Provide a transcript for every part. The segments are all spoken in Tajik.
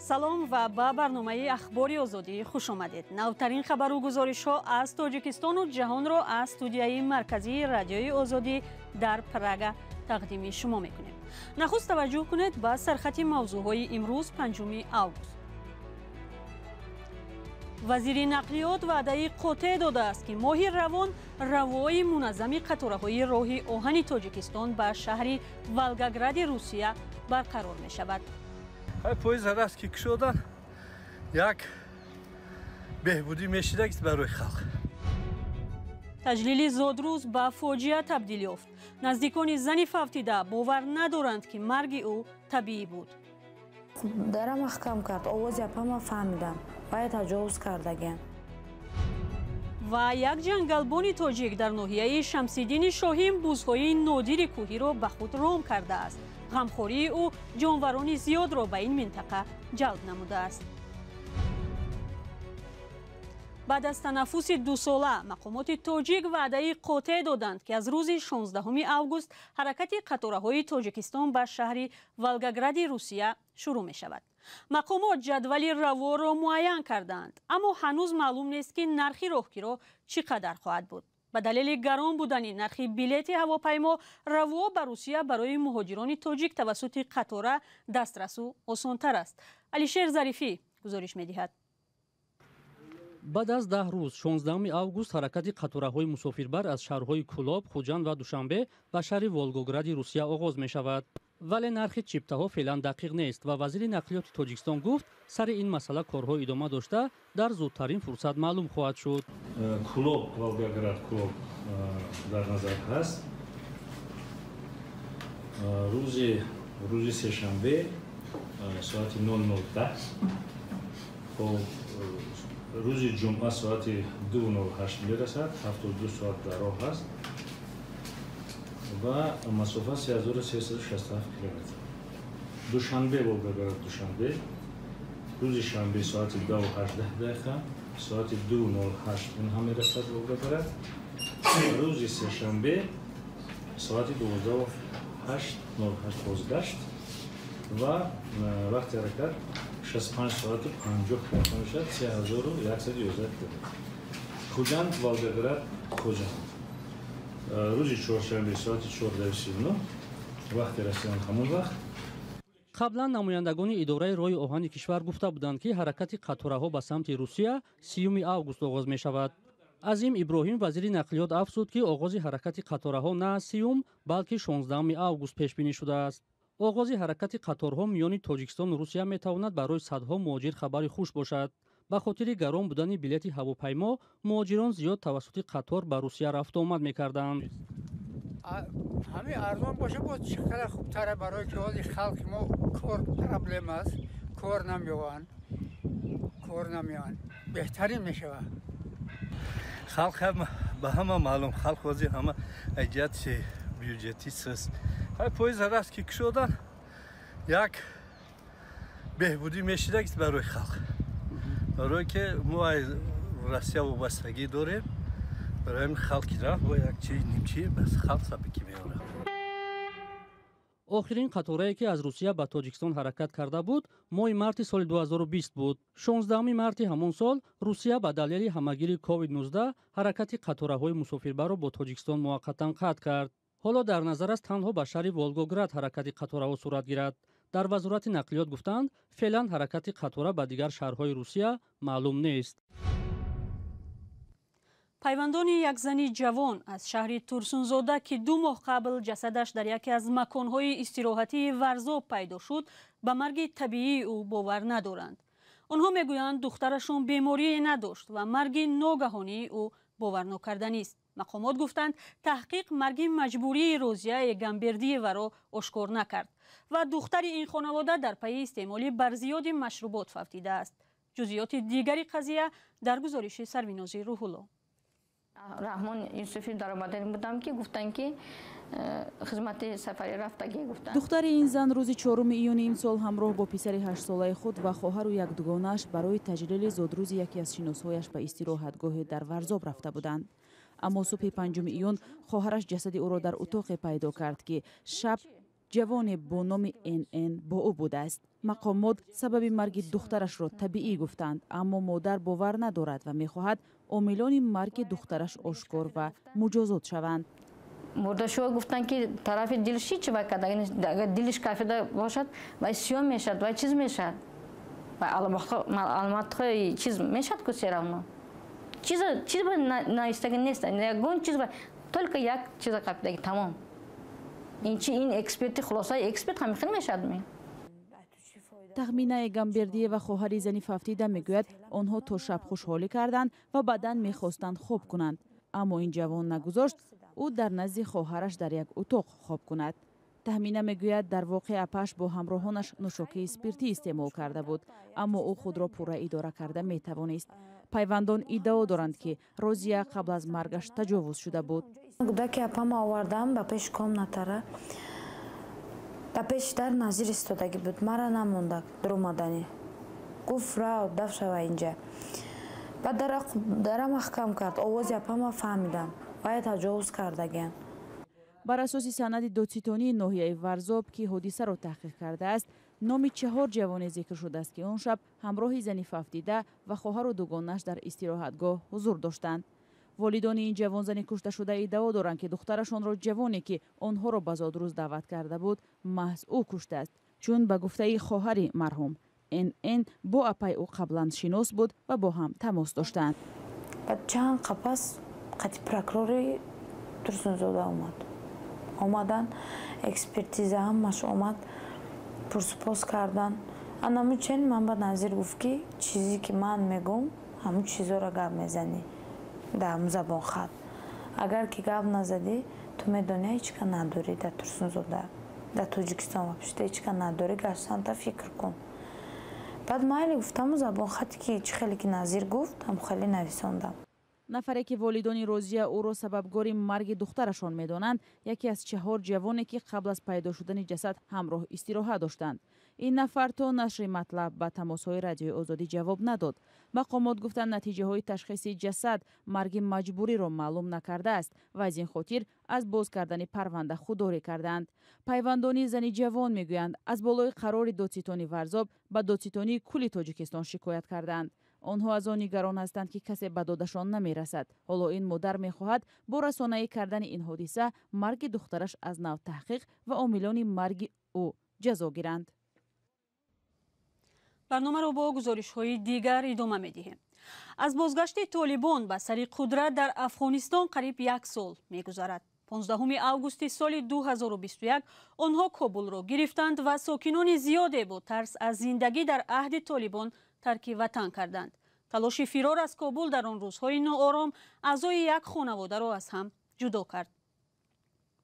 Салом ва ба барномаи Ахбори Озодӣ хуш омадед. Навтарин хабару гузоришҳо аз Тоҷикистону ҷаҳонро аз студияи марказии Радиои Озодӣ дар Прага тақдими шумо мекунем. Нахуст таваҷҷӯҳ кунед ба сархати мавзӯъҳои имрӯз, 5 август. Вазири нақлиёт ваъдаи қотеъ додааст, ки моҳи равон равои муназзами қатораҳои роҳи оҳани Тоҷикистон ба шаҳри Волгогради Русия барқарор мешавад. Поезд раст ки кушодан, як беҳбудӣ мешида барои халқ. Таҷлили зодрӯз ба фоҷиа табдил ёфт. Наздикони зани фавтида бовар надоранд, ки марги ӯ табиӣ буд. Дара маҳкам кард, овози апама фаҳмидам, вай таҷовуз кардагиан. Ва як ҷангалбони тоҷик дар ноҳияи Шамсиддини Шоҳин бузҳои нодири кӯҳиро ба худ ром кардааст. Ғамхории ӯ ҷонварони зиёдро ба ин минтақа ҷалб намудааст. Баъд аз танаффуси дусола мақомоти тоҷик ваъдаи қотеъ доданд, ки аз рӯзи 16 август ҳаракати қатораҳои Тоҷикистон ба шаҳри Волгогради Русия шурӯъ мешавад. Мақомот ҷадвали раворо муайян кардаанд, аммо ҳанӯз маълум нест, ки нархи роҳкиро чӣ қадар хоҳад буд. Ба далели гарон будани нархи билети ҳавопаймо, раво ба Русия барои муҳоҷирони тоҷик тавассути қатора дастрасу осонтар аст. Алишер Зарифӣ гузориш медиҳад. Баъд аз 10 рӯз, 16 август, ҳаракати қатораҳои мусофирбар аз шаҳрҳои Кӯлоб, Хуҷанд ва Душанбе ба шаҳри Волгогради Русия оғоз мешавад. Вале нархи чиптаҳо феълан дақиқ нест ва вазири нақлиёти Тоҷикистон гуфт, сари ин масъала корҳо идома дошта, дар зудтарин фурсат маълум хоҳад шуд. Кӯлоб, Волгоград, Кӯлоб дар назар ҳаст. Рӯзи сешанбе соати 00:10, хоб, рӯзи ҷумъа соати 2:08 мерасад, 72 соат дар роҳ ҳаст ва масофа 3367 километр. Душанбе, Волгоград, Душанбе, рӯзи шанбе соати 10:18, соати 2:08 ин ҳам мерасад Волгоград. Рӯзи сешанбе соати 12:08 бозгашт ва вақти ҳаракат 65 соату 50 дақиқа мешавад, 3111 километр. Хуҷанд, Волгоград, Хуҷанд, рӯзи чоршанбе соати 14:39, вақти расидан ҳамон вақт. Қаблан намояндагони идораи роҳи оҳани кишвар гуфта буданд, ки ҳаракати қатораҳо ба самти Русия 30 август оғоз мешавад. Азим Иброҳим, вазири нақлиёт, афзуд, ки оғози ҳаракати қатораҳо на аз 30-ум, балки 16 август пешбинӣ шудааст. Оғози ҳаракати қаторҳо миёни Тоҷикистону Русия метавонад барои садҳо муҳоҷир хабари хуш бошад. Ба хотири гарон будани билети ҳавопаймо муҳоҷирон зиёд тавассути қатор ба Русия рафту омад мекарданд. Ҳамин арзон боша, боз чӣ қадар хубтара, барои ки ҳози халқи мо кор проблема аст, кор намеёбанд, кор намеёбанд, беҳтарин мешавад. Халқ ба ҳама маълум, халқ ҳози ҳама ҷиҳати бюҷетӣ суст. Поезд раст ки кушодан, як беҳбудӣ мешида барои халқ, барое ки мо Россия вобастагӣ дорем. Барои ҳамин халқи рафт бо як чи нимчи бас халқ сабикӣ меорад. Охирин қаторае, ки аз Русия ба Тоҷикистон ҳаракат карда буд, моҳи марти соли 2020 буд. 16 марти ҳамон сол Русия ба далели ҳамагири COVID-19 ҳаракати қатораҳои мусофирбарро бо Тоҷикистон муваққатан қатъ кард. Ҳоло дар назар аст, танҳо ба шаҳри Волгоград ҳаракати қатораҳо сурат гирад. Дар вазорати нақлиёт гуфтанд, феълан ҳаракати қатора ба дигар шаҳрҳои Русия маълум нест. Пайвандони як зани ҷавон аз шаҳри Турсунзода, ки 2 моҳ қабл ҷасадаш дар яке аз маконҳои истироҳатии Варзоб пайдо шуд, ба марги табиии ӯ бовар надоранд. Онҳо мегӯянд, духтарашон беморие надошт ва марги ногаҳонии ӯ боварнокарданист. Мақомот гуфтанд, таҳқиқ марги маҷбурии Розия Эгамбердиеваро ошкор накард ва духтари ин хонавода дар пайи истеъмоли барзиёди машрубот фавтидааст. Ҷузъиёти дигари қазия дар гузориши Сарвинози Рӯҳулло. Раҳмон Юсуфӣ даромада будам, ки гуфтанд, ки хизмати сафарӣ рафтагӣ гуфтанд. Духтари ин зан рӯзи 4 июни имсол ҳамроҳ бо писари 8-солаи худ ва хоҳару як дугонааш барои таҷлили зодрӯзи яке аз шиносҳояш ба истироҳатгоҳе дар Варзоб рафта буданд. Аммо субҳи 5 июн хоҳараш ҷасади ӯро дар утоқе пайдо кард, ки шаб Ҷавоне бо номи НН бо ӯ будааст. Мақомот сабаби марги духтарашро табиӣ гуфтанд, аммо модар бовар надорад ва мехоҳад омилони марги духтараш ошкор ва муҷозот шаванд. Мурдашӯ гуфтанд, ки тарафи дилш ҳеч вай карда, агар дилиш кафида бошад, вай сиём мешавад, вай чиз мешавад, вай аломатҳои чиз мешавад ку. Всё равно чиз чиз навистаги нест, ягон чиз, только як чиза қапидаги, тамом. Ин чи, ин эксперти, хулосаи эксперт ҳамин хел мешавад ми. Тахмина Эгамбердиева, хоҳари зани фавтида, мегӯяд, онҳо то шаб хушҳолӣ карданд ва баъдан мехостанд хоб кунанд, аммо ин ҷавон нагузошт ӯ дар назди хоҳараш дар як утоқ хоб кунад. Таҳмина мегӯяд, дар воқеъ апаш бо ҳамроҳонаш нӯшокии спиртӣ истеъмол карда буд, аммо ӯ худро пурра идора карда метавонист. Пайвандон иддао доранд, ки Розия қабл аз маргаш таҷовуз шуда буд. Кӯдаки апама овардам ба пеши комнатара, ба пеши дар Назир истодагӣ буд, мара намонда дуромаданӣ, гуфт: «Рав, даф шава инҷа». Баъд дара маҳкам кард. Овози апама фаҳмидам, вай таҷовуз кардагиан. Бар асоси санади додситонии ноҳияи Варзоб, ки ҳодисаро таҳқиқ кардааст, номи чаҳор ҷавоне зикр шудааст, ки он шаб ҳамроҳи зани фавтида ва хоҳару дугонаш дар истироҳатгоҳ ҳузур доштанд. Волидони ин ҷавонзани кушташуда иддао доранд, ки духтарашонро ҷавоне, ки онҳоро ба зодрӯз даъват карда буд, маҳз ӯ куштааст, чун ба гуфтаи хоҳари марҳум, НН бо апай ӯ қаблан шинос буд ва бо ҳам тамос доштанд. Баъд чанд қапас қати прокурори Турсунзода омад, омадан, экспертиза ҳамаш омад, пурсупос кардан. Анаму чен ман ба Назир гуфт, ки чизе ки ман мегӯм, ҳамун чизоро гап мезанӣ дар ҳамун забонхат. Агар ки гап назадӣ, ту медонӣ, ҳечка надорӣ дар Турсунзода, дар Тоҷикистон вообще ҳечка надорӣ, гаштанта фикр кун. Баъд майли гуфтаму забонхате ки чӣ хеле ки Назир гуфт, ҳамун хеле нависондам. Нафаре, ки волидони Розия ӯро сабабгори марги духтарашон медонанд, яке аз чаҳор ҷавоне, ки қабл аз пайдо шудани ҷасад ҳамроҳ истироҳат доштанд. Ин нафар то нашри матлаб ба тамосҳои Радиои Озодӣ ҷавоб надод. Мақомот гуфтанд, натиҷаҳои ташхиси ҷасад марги маҷбуриро маълум накардааст ва аз ин хотир аз боз кардани парванда худдорӣ карданд. Пайвандони зани ҷавон мегӯянд, аз болои қарори додситони Варзоб ба додситонии кулли Тоҷикистон шикоят карданд. Онҳо аз он нигарон ҳастанд, ки касе ба додашон намерасад. Ҳоло ин модар мехоҳад бо расонаӣ кардани ин ҳодиса марги духтараш аз нав таҳқиқ ва омилони марги ӯ ҷазо гиранд. Барномаро бо гузоришҳои дигар идома медиҳем. Аз бозгашти Толибон ба сари қудрат дар Афғонистон қариб як сол мегузарад. 15 августи соли 2021 онҳо Кобулро гирифтанд ва сокинони зиёде бо тарс аз зиндагӣ дар аҳди Толибон тарки ватан карданд. Талоши фирор аз Кобул дар он рӯзҳои ноором аъзои як хонаводаро аз ҳам ҷудо кард.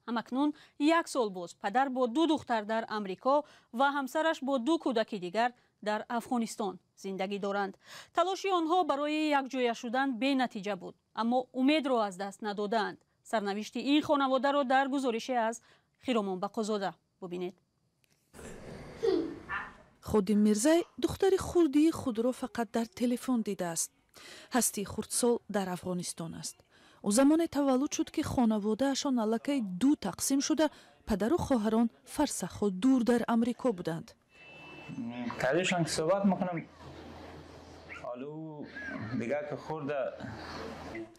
Ҳамакнун як сол боз падар бо ду духтар дар Амрико ва ҳамсараш бо ду кӯдаки дигар дар Афғонистон зиндагӣ доранд. Талоши онҳо барои якҷоя шудан бенатиҷа буд, аммо умедро аз даст надодаанд. Сарнавишти ин хонаводаро дар гузорише аз Хиромон Бақозода бубинед. Ходим Мирзай духтари хурдии худро фақат дар телефон дидааст. Ҳастии хурдсол дар Афғонистон аст. Ӯ замоне таваллуд шуд, ки хонаводаашон аллакай ду тақсим шуда, падару хоҳарон фарсахҳо дур дар Амрико буданд. کدیشان که صحبت میکنم، حالا او دیگه که خورده.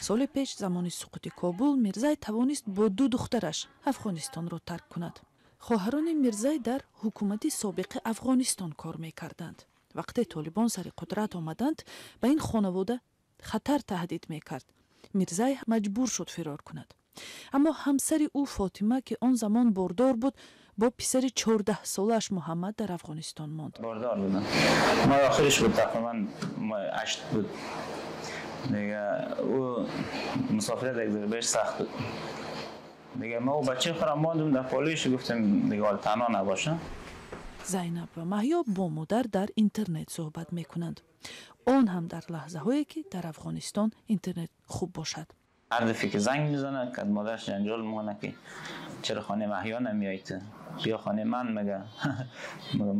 Соли пеш, замони суқути Кобул, Мирзай тавонист бо ду духтараш Афғонистонро тарк кунад. Хоҳарони Мирзай дар ҳукумати собиқи Афғонистон кор мекарданд. Вақте Толибон сари қудрат омаданд, ба ин хонавода хатар таҳдид мекард. Мирзай маҷбур шуд фирор кунад, аммо ҳамсари ӯ Фотима, ки он замон бордор буд, бо писари 14-солааш Муҳаммад дар Афғонистон монд. Бордор будам, моҳ آخرش بود، تقریبا ماه 8 بود دیگه. او مسافرت یک بهش سخت بود دیگه. ما و بچه خورم ماندم در پالویش، گفتم دیگه حال تنها نباشه. Зайнаб ва Маҳё бо модар дар интернет суҳбат мекунанд, он ҳам дар лаҳзаҳое, ки дар Афғонистон интернет хуб бошад. هر دفعه که زنگ میزنه که مادرش جنجال میکنه که چرا خانه محیا نمیایی، تو بیا خانه من. میگه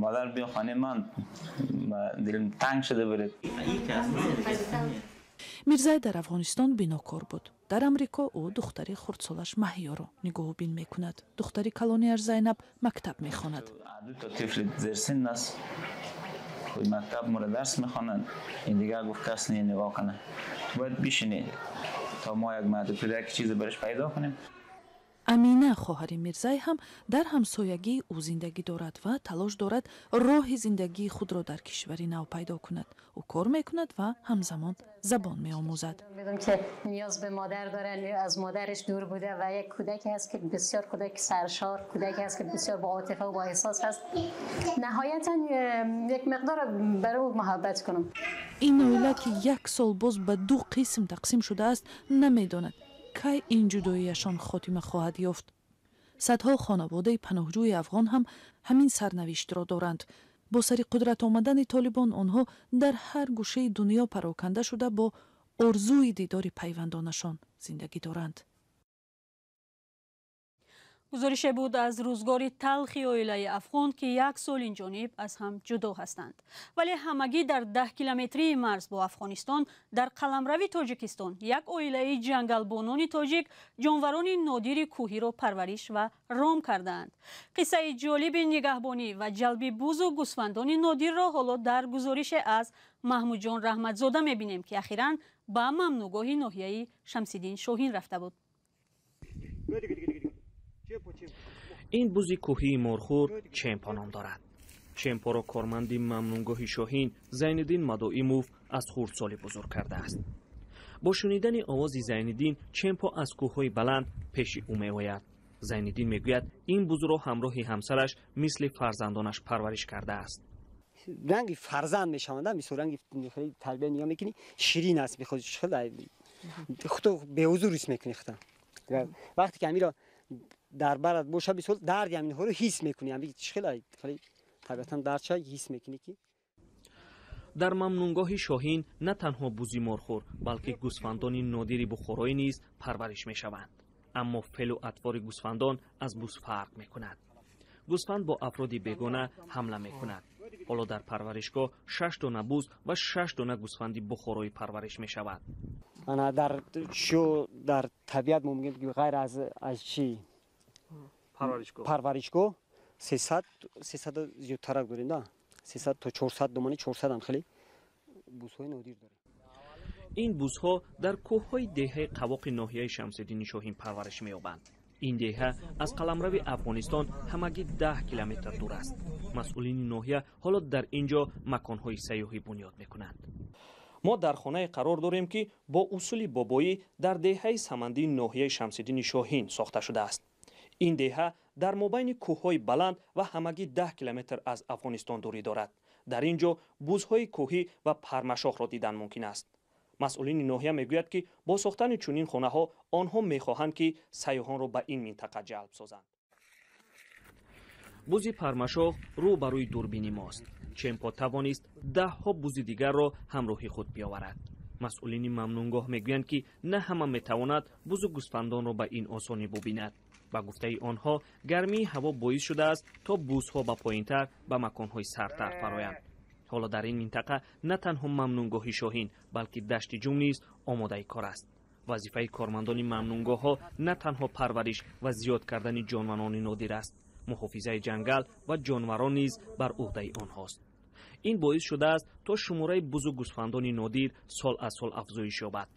مادر بیا خانه من، دلم تنگ شده برات. Мирзай дар Афғонистон бинокор буд. Дар Амрико ӯ духтари хурдсолаш Маҳиёро нигоҳубин мекунад. Духтари калонияш Зайнаб мактаб мехонад. Ду тифли зерсин аст, мактаб мура дарс мехонад. Ин дигар гуфт кас не нигоҳ кунад, бояд бишинӣ то мо як марди кӯдак чизе бараш пайдо кунем. Амина, хоҳари Мирзай, ҳам дар ҳамсоягии ӯ зиндагӣ дорад ва талош дорад роҳи зиндагии худро дар кишвари нав пайдо кунад. Ӯ кор мекунад ва ҳамзамон забон меомӯзад. Медонам ки ниёз ба модар дорад, аз модараш дур буда ва як кӯдаке ҳаст ки бисёр кӯдаки саршор, кӯдаке ҳаст ки бисёр бо отифа ва бо эҳсос ҳаст. Ниҳоятан як миқдор барои ӯ муҳаббат кунам. Ин оила, ки як сол боз ба ду қисм тақсим шудааст, намедонад, кай ин ҷудоияшон хотима хоҳад ёфт. Садҳо хонаводаи паноҳҷӯи афғон ҳам ҳамин сарнавиштро доранд. Бо сари қудрат омадани Толибон онҳо дар ҳар гӯшаи дунё пароканда шуда, бо орзуи дидори пайвандонашон зиндагӣ доранд. Гузорише буд аз рӯзгори талхи оилаи афғон, ки як сол инҷониб аз ҳам ҷудо ҳастанд. Вале ҳамагӣ дар 10 километрии марз бо Афғонистон, дар қаламрави Тоҷикистон, як оилаи ҷангалбонони тоҷик ҷонварони нодири кӯҳиро парвариш ва ром кардаанд. Қиссаи ҷолиби нигаҳбонӣ ва ҷалби бузу гӯсфандони нодирро ҳоло дар гузорише аз Маҳмудҷон Раҳматзода мебинем, ки ахиран ба мамнӯъгоҳи ноҳияи Шамсиддин Шоҳин рафта буд. Ин бузи кӯҳии морхӯр Чемпо ном дорад. Чемпоро корманди мамнӯъгоҳи Шоҳин Зайниддин Мадоимов аз хурдсолӣ бузург кардааст. Бо шунидани овози Зайниддин Чемпо аз кӯҳҳои баланд пеши ӯ меояд. Зайниддин мегӯяд, ин бузро ҳамроҳи ҳамсараш мисли фарзандонаш парвариш кардааст. Ранги фарзанд мешаванд, мисол ранги тарбия нигоҳ мекунӣ, ширин аст, худо беҳузур ҳис мекунӣ худта. Вақте ки амиро дар барат боша, мисол дарди ҳаминҳоро ҳис мекунӣ, хеле табиатан дардша ҳис мекунӣ ки. Дар мамнӯъгоҳи Шоҳин на танҳо бузи морхӯр, балки гӯсфандони нодири бухороӣ низ парвариш мешаванд. Аммо феълу атвори гӯсфандон аз буз фарқ мекунад. Гӯсфанд бо афроди бегона ҳамла мекунад. Ҳоло дар парваришгоҳ шаш дона буз ва шаш дона гӯсфанди бухороӣ парвариш мешавад. Ана дар шу дар табиат мо мегӯем, ки ғайр аз чӣ парваришгоҳ 300 зиёдтарак дорем да, 300 то 400 домани, 400 ам хеле бузҳои нодир дорем. Ин бузҳо дар кӯҳҳои деҳаи Қавоқи ноҳияи Шамсиддини Шоҳин парвариш меёбанд. Ин деҳа аз қаламрави Афғонистон ҳамагӣ 10 километр дур аст. Масъулини ноҳия ҳоло дар ин ҷо маконҳои сайёҳӣ бунёд мекунанд. Мо дар хонае қарор дорем, ки бо усули бобоӣ дар деҳаи Самандии ноҳияи Шамсиддини Шоҳин сохта шудааст. Ин деҳа дар мобайни кӯҳҳои баланд ва ҳамагӣ 10 километр аз Афғонистон дурӣ дорад. Дар ин ҷо бузҳои кӯҳӣ ва пармашохро дидан мумкин аст. Масъулини ноҳия мегӯяд, ки бо сохтани чунин хонаҳо онҳо мехоҳанд, ки сайёҳонро ба ин минтақа ҷалб созанд. Бузи пармашох рӯ ба рӯи дурбини мост. Чемпо тавонист даҳҳо бузи дигарро ҳамроҳи худ биёварад. Масъулини мамнӯъгоҳ мегӯянд, ки на ҳама метавонад бузу гӯсфандонро ба ин осонӣ бубинад. Ба гуфтаи онҳо, гармии ҳаво боис шудааст, то бузҳо ба поинтар, ба маконҳои сардтар фароянд. Ҳоло дар ин минтақа на танҳо мамнӯъгоҳи Шоҳин, балки Дашти Ҷум низ омодаи кор аст. Вазифаи кормандони мамнӯъгоҳҳо на танҳо парвариш ва зиёд кардани ҷонварони нодир аст, муҳофизаи ҷангал ва ҷонварон низ бар ӯҳдаи онҳост. Ин боис шудааст, то шумораи бузу гӯсфандони нодир сол аз сол афзоиш ёбад.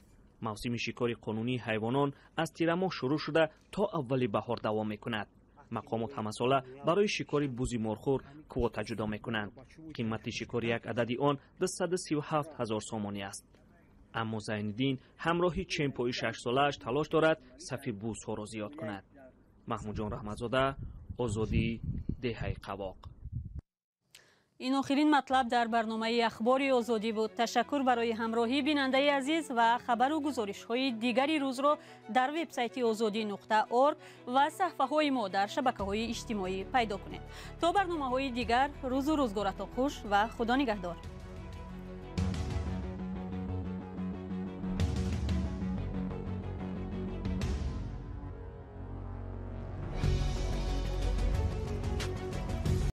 Мавсими шикори қонунии ҳайвонон аз тирамоҳ шурӯъ шуда, то аввали баҳор давом мекунад. Мақомот ҳамасола барои шикори бузи морхӯр квота ҷудо мекунанд. Қимати шикори як адади он 237 ҳазор сомонӣ аст. Аммо Зайниддин ҳамроҳи Чемпои шашсолааш талош дорад сафи бузҳоро зиёд кунад. Маҳмудҷон Раҳматзода, Озодӣ, деҳаи Қавоқ. Ин охирин матлаб дар барномаи Ахбори Озодӣ буд. Ташаккур барои ҳамроҳӣ, бинандаи азиз, ва хабару гузоришҳои дигари рӯзро дар вебсайти озодӣ.орг ва саҳфаҳои мо дар шабакаҳои иҷтимоӣ пайдо кунед. То барномаҳои дигар, рӯзу рӯзгоратон хуш ва Худо нигаҳдор.